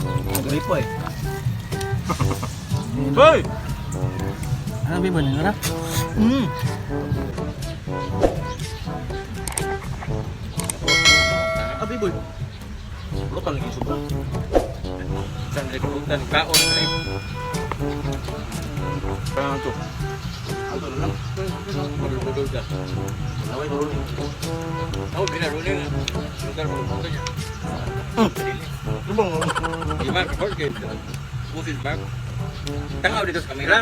Nagripo eh. Hoy! Ano ba yun? Ano? Abi boy. Sobra pa lagi sobra. Saan rin pupunta? Kaon na rin. Kaya to. Ato na lang. Budol-budol ka. Laway ko rin. Ako, binarunin na. Lugar mo pupunta niya. Lubang. Di ba? Kapag kayo. Pusin ba? Tangaw dito sa kamera.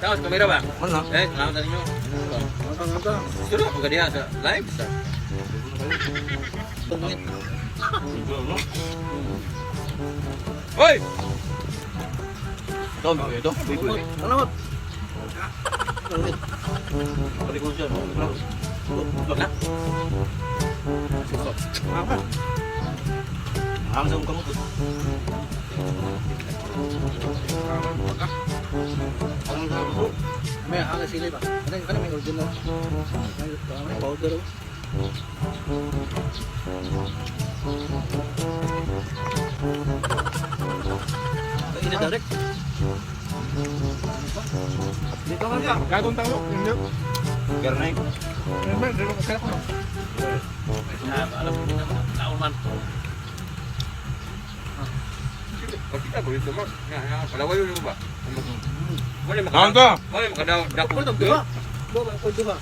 Tangaw sa kamera ba? Mana? Eh, tangaw sa ninyo. Sudah ako kadiha sa live sa. Hoy! Ito, may ito. Biboy. Salamat. Balik ko siya. Na? Ang sa mukha mo to. Ang sa ko. May hanga sila ba? Ano ano may original? May powder. Ina direct. Dito ka ka. Gagawin tayo. Hindi. Garnay. Hindi, hindi ko kaya ko. Ah, alam ko na taon man. Pagkita ko dito mo. Na, na, palaway yun ba? Wala Ano makadaw. to? Wala makadaw. Dako. Pwede duha. Duha, pwede duha.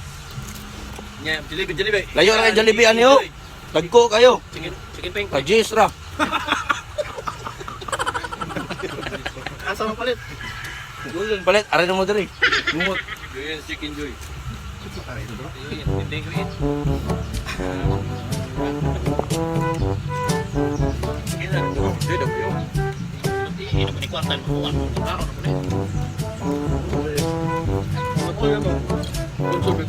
Nya, Jollibee, Jollibee. Layo na kay Jollibee ani oh. Tagko kayo. Chicken, chicken peng. Kajis ra. Asa mo palit? Palit are na mo diri. Bungot. Yun, chicken joy. Yun, hindi ko yun. Sige na, joy daw yun. Ano mo? Sponsor ba?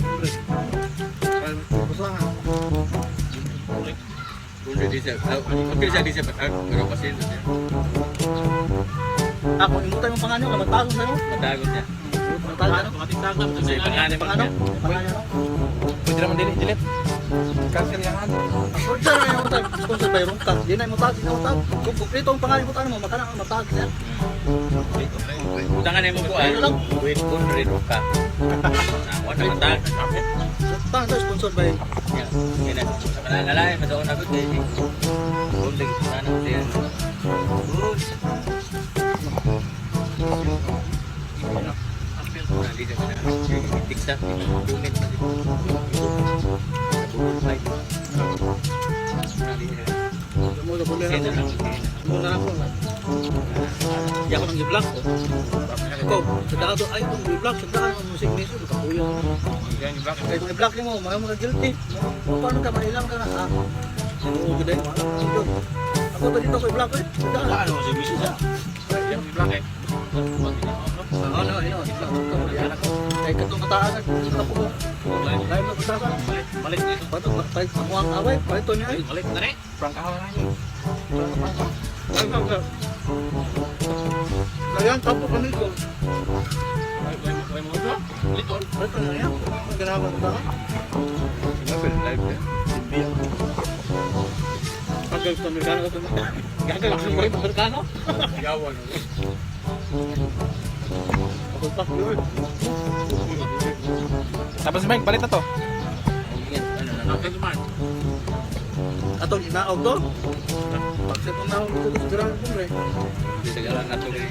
Basta nga. Kung di siya, okay siya, di siya, pero kasi siya. Ako, imutan mo panganyo ka magtago sa'yo. Matagot niya. Magtago. Kasi panganib Pangano? niya. Panganyo no? Pwede naman din, delete. Cancel yan. Sponsor na yung tag. Sponsor by Rungka. Di na mo tag, di na mo tag. Kung kumpleto ang pangalan mo tanong mo, makana ang matag siya. Utangan mo ko ah. Ano lang? Wait, kung rin ka. Wala matag. Tang to sponsor by Yan na. Sa kalalay, madoon ako eh. Kung lagi sa sana ko yan. Good. Tiksa, punit pa dito. Sa bullet fight. Mo na mo Sino na lang? mo na ako. Di ako nang i-vlog ko. Ko, sa daan ay kung i-vlog sa daan mo music music ka kuya. Kay kung i-vlog nimo, mga mga guilty. Paano ka mailang ka na? Ah. Sino gud ay? Ako to dito ko i-vlog eh. Sa daan. Ano si misis ah. Ano, ano, ano. Kay katong kataan sa ko. Live na pagsasan. Balik dito. Pato, palit ako ang away, palito niya ay. Balik na rin. Prank ako na yun. Kaya tapo kami ko. Palito niya yan. Ang ganawa ko ba? Live na. Pagka gusto Amerikano ka ito. Gagawin gusto mo rin Amerikano? Yawan. Ako pa. Tapos si Mike, palit na to. Ano na lang. Atong inaog to. Pagset ang naog dito sa garang kumre. Hindi tagalan na ito eh.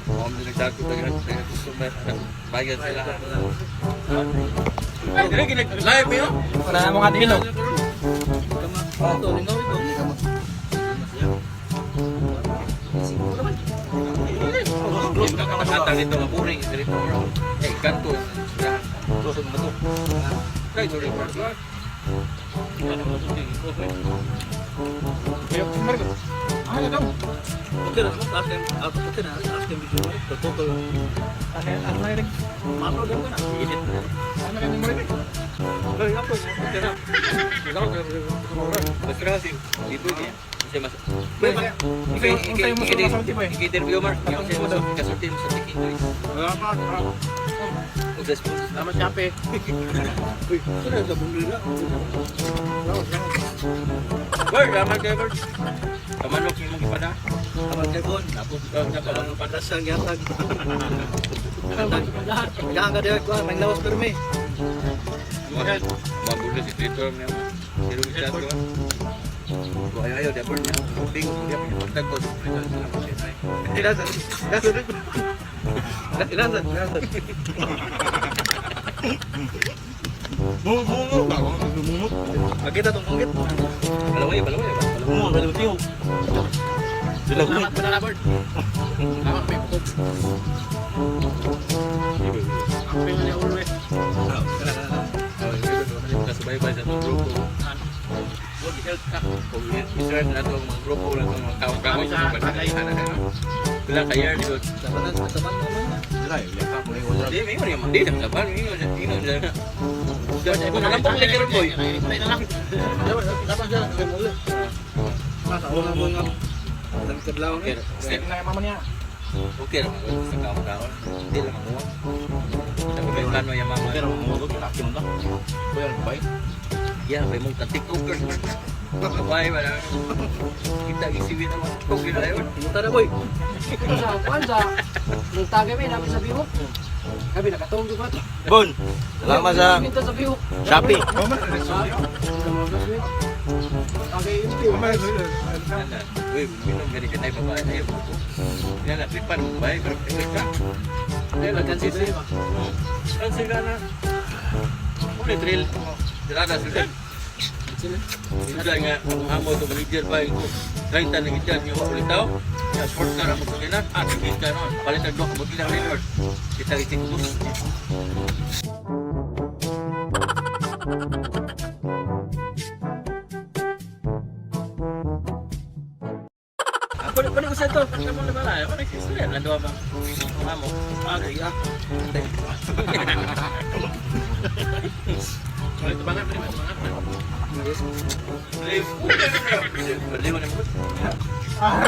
Om din nagtago tagalan sa customer. Bayad sila. Ay, dire ginag live yo. Wala na mong ating ilog. Kama. Ito, lingaw ito. Kakatang dito nga boring dito. Eh, kanto. Close mo to. Kay sorry bro. Ayok, si Marco. Ah, ito. Okay na, last time, okay na, last time video mo. Totoo. Ano ano na rin? Mapro ko na. Edit na. Ano na rin mo rin? Ay, ako, okay na. Basta kasi dito niya. Kasi mas Unsay unsay mo sa masulti ba eh? I-interview Mark. Kasi mas kasulti mo sa tikin doy. Ug sa sponsor. Salamat kape. Uy, sino sa bumili na? Bird, salamat kayo, Bird. Kamanok yung mong ipada. Aman kay Bon. Tapos, ikaw na kamanok pa. Patas ang yatag. Dahan ka diha ko, may lawas permi. Magulo si Tito niya. Siro isa to. Ayo ayo dia niya. Bing dia punya kontak ko. Ilasan. Ilasan. Ilasan, ilasan. Bungo, bungo. Makita tong ungit. Balaway, balaway ba? Bungo, balaway tiyo. Sila ko. Salamat pa na, Bird. Salamat, may bukog. Ang pinga niya ulo eh. Kasubaybay sa itong grupo. Good health ka. Kung i-share na ito ang mga grupo na itong mga tao Kami sa tagay. Pila ka year dito. Sabanan, sabanan naman. Di, may yun di, saban, may yun, yun, yun. Kung nalampong lagi ron, boy. Dapat dapat siya kay muli. Nasa una mo nga. Nagkadlaw ni. Step na kay mama niya. Okay ra man sa kaon-kaon. Hindi lang ako. Sabi may plano yung mama. Pero mga ko laki mo na. Kuya, bay. Yeah, may mong ka-TikToker. Babae ba na? Kita isiwin ang mga TikTok yun ayun. Tara boy. Ito sa kuan sa nung tagay may namin sa bihok. Kami nakatungog ba to? Bon. Salamat sa Ito sa bihok. Shopee. Tagay yung bihok. Uy, minom gani ka na babae na yun. Yan na, tripan mo babae, pero tingin ka. Yan na, Nagkansi sisi. Kansi ka na. Uli, drill. Dirada sila. Sila nga, ang amo to manager pa ko. 30 na gidyan, yung ulit tao. Ya, short car ang magsulinan. Ah, sige ka noon. Palit ang dua kabuti ng record. Kita isip ko. Ako na ko sa to. Ako na bala. Ako na istorya lang duha ba. Ang amo. Ah, kaya. Ulit bangat, ulit bangat. Live. Live na mo. Ah,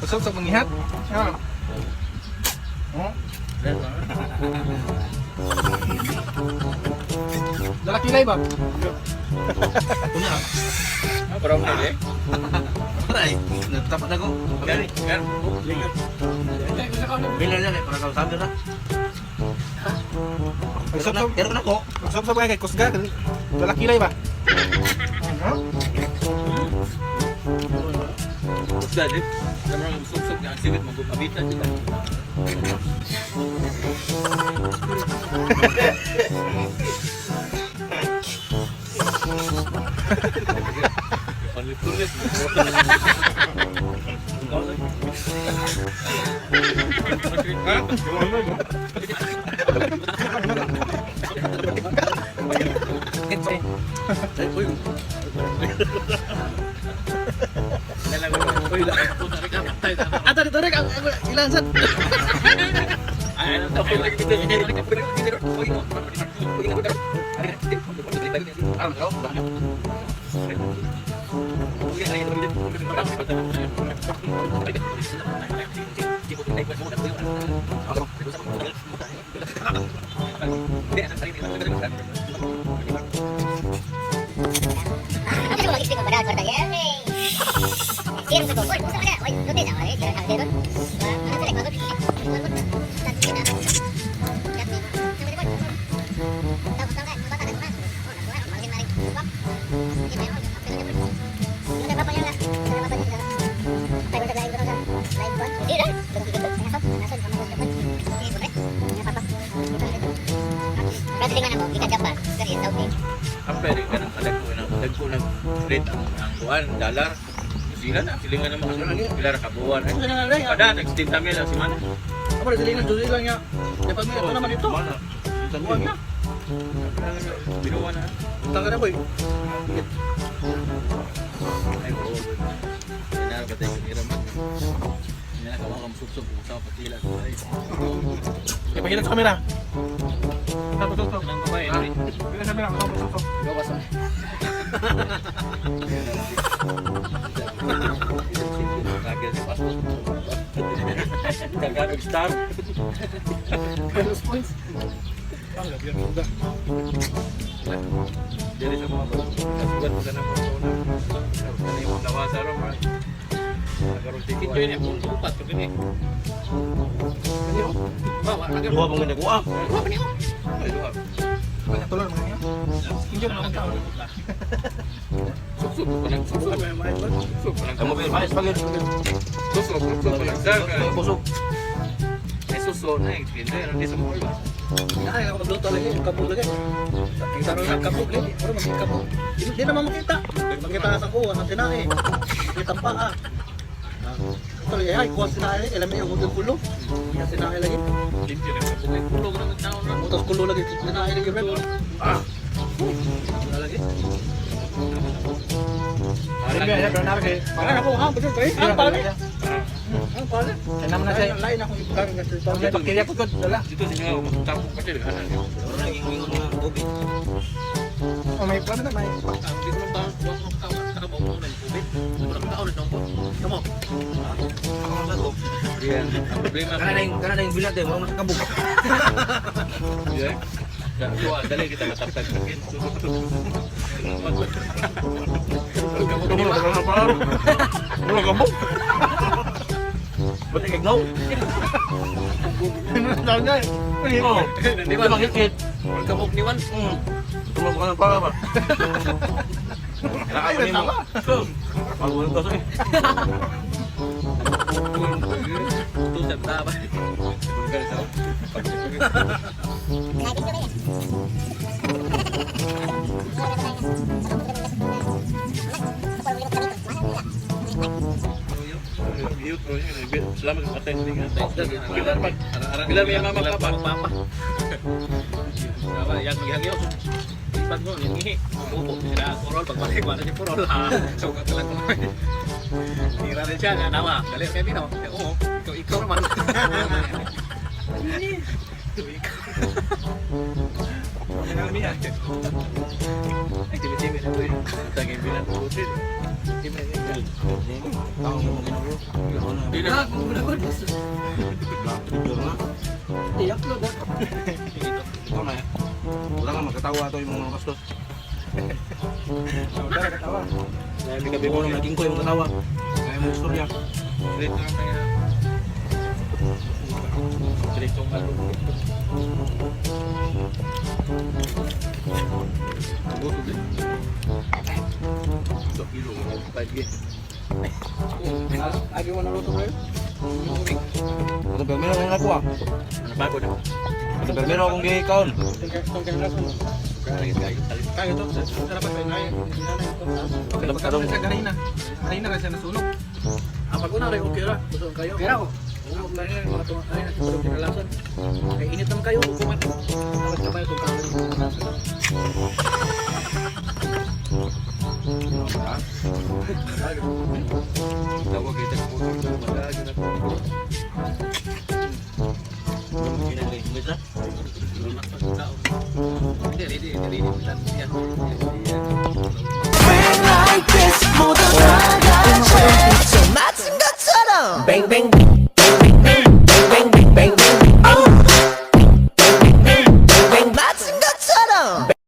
usap sa mangihat. Ah. Dala kilay ba? Ah, parang na eh. Aray, nagtapat ako. Gani, gan. Bila na para ka sabi na. Pero na ko. Usap sa kay kusga. Dala kilay ba? Basta di. Namang suksok nga ang siwit magupabitan di ba? Palit-ulit. Uy. Uy, Ah, tadi tarik ang ilansan. Ang pwede ka ng kadagko ng dagko ng rate ang kuan dollar. Sila na silingan naman kasi pila ra ka buwan. Kada nag-steam kami lang si mana. Apa silingan judi lang ya. Dapat mo ito naman ito. Buwan na. Binuwan na. Tangka na boy. Ay, oo. Inara ba tayo kumira man? Inara ka mga kamsuksok kung sa patila. Ay, Ipakita sa kamera. Tapos usap. ilang babae. Pila sa kamera, usap usap. Gawas na. Kagil si passport. Tagalog star. Bonus points. Dili sa mga kasugat mo na mo una. Kani mo lawasa ro man. Nagaron ti Enjoy niya kung upat ko gini. Ba, wa na Duha pong ginakuha. Duha pa niyo. Ay duha. Tulol mga niya. Enjoy na ang tao. Suksok pa lang suksok. Suksok pa lang. Kamu pa mais pagid. Suksok suksok pa lang sir. Busog. Ay suso na explain di sa mo ba. Ay, ako magluto lagi, kabog lagi. Kita ro na kabog lagi, pero magkabog. Di naman makita. Makita sa kuha sa tinae. Kita pa ah. Ito lagi ay kuha sinae, alam niyo yung kulo. Ya sinae lagi. Limpyo na sa kulog ng tao na. Mutas kulo lagi sinae lagi bro. Ah. Wala lagi. Para ako ha, betul pre. Ang pare. Ang pare. Kaya naman na siya. Lain ako ibukang nga sa May bakterya po gud dala. Dito siya magtapok pa dili kanan. Wala naging ingon nga tubig. Oh, may plano na may. Ang di ko lang ba, wa ko ka ka mo mo ng tubig. Wala ka na ko. Kamo. Ako sa ko. Diyan. Ang problema Kana na yung bilat eh, wala mo sa kabog. Yeah. Duha, dali kita mataptag. Wala kabog. Ba't ikignaw? Oo. Di Di ba ba makikit? Kabog ni Wan. Tumulong ka ng para ba? Kailangan mo. Pagulong ka eh. Tusap ta ba. Salamat sa patay. Bilar pag bilar may mama papa. Papa. Sawa yan maghagyo. Pag mo yung ngihi. Upo sila purol pagbalik wala si purol. Ha. So ka lang ko. Tira rin siya nga nawa. Dali kay Bino. Oo, ikaw ikaw naman. Ay, timi-timi na to eh. Taging bilan ko din. Timi na. Tao mo ginagawa. Di na. Picture na. I-upload ah. Ito na eh. Wala nga magkatawa to yung mga bastos. Wala katawa. Nami gabi Gabi mo mo naging ko yung katawa. Kaya mo istorya. Dito lang kaya. Dito ang alo. Buto din. So, kilo mo pagi. Agi mo naluto kayo? Ito permero nga ako ah. Bago na. Ito permero akong gikaon. Kayo to. Dapat ay nay. Kadam Pagka kadam. sa kanina. Kanina kasi nasunog. Ah, pag una rin, okay ra. Busog kayo. Pero ako. Oo, okay na mga tunga ay nasa kinalasan. Kay init naman kayo, hukuman. Dapat kamay itong kahoy ng kinalasan. Tawag kita ko. Magagi na ko. Hindi, hindi, hindi, hindi, hindi. Like this 모두 다 같이 저 맞은 것처럼 뱅뱅.